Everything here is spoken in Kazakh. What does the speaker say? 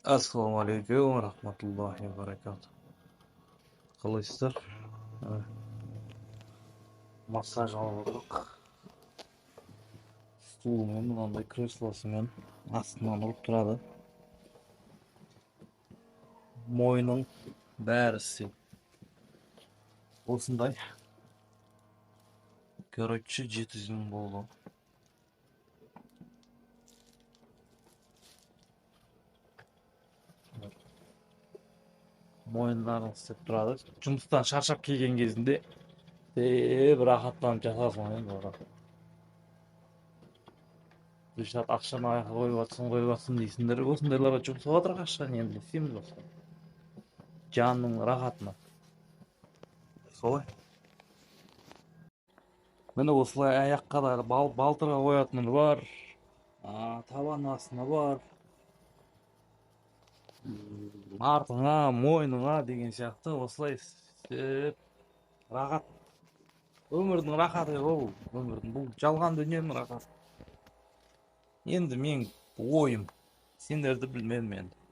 Ассалаумағалейкум рахматуллахи баракату. Қалайсыздар? Массаж алып отырдық. Стулмен, мынандай креслосымен астынан ұрып тұрады. Мойның бәрі істейді. Осындай. Короче, 700 мың болды. Мойындарын істеп тұрады. Жұмыстан шаршап келген кезінде деп рахаттанып жатасың ғой енді оларға. Дильшат ақшаны аяққа қойып жатсың, қойып жатсың дейсіңдер. Осындайларға жұмсап жатыр ақшаны, енді не істейміз басқа. Жанның рахатына. Солай. Міне осылай аяққа да балтырға қоятыны бар, табан астына бар, артыңа, мойныңа деген сияқты осылай істеп рахат. Өмірдің рахаты ғой бұл, өмірдің, бұл жалған дүниенің рахаты. Енді мен ойым, сендерді білмедім енді.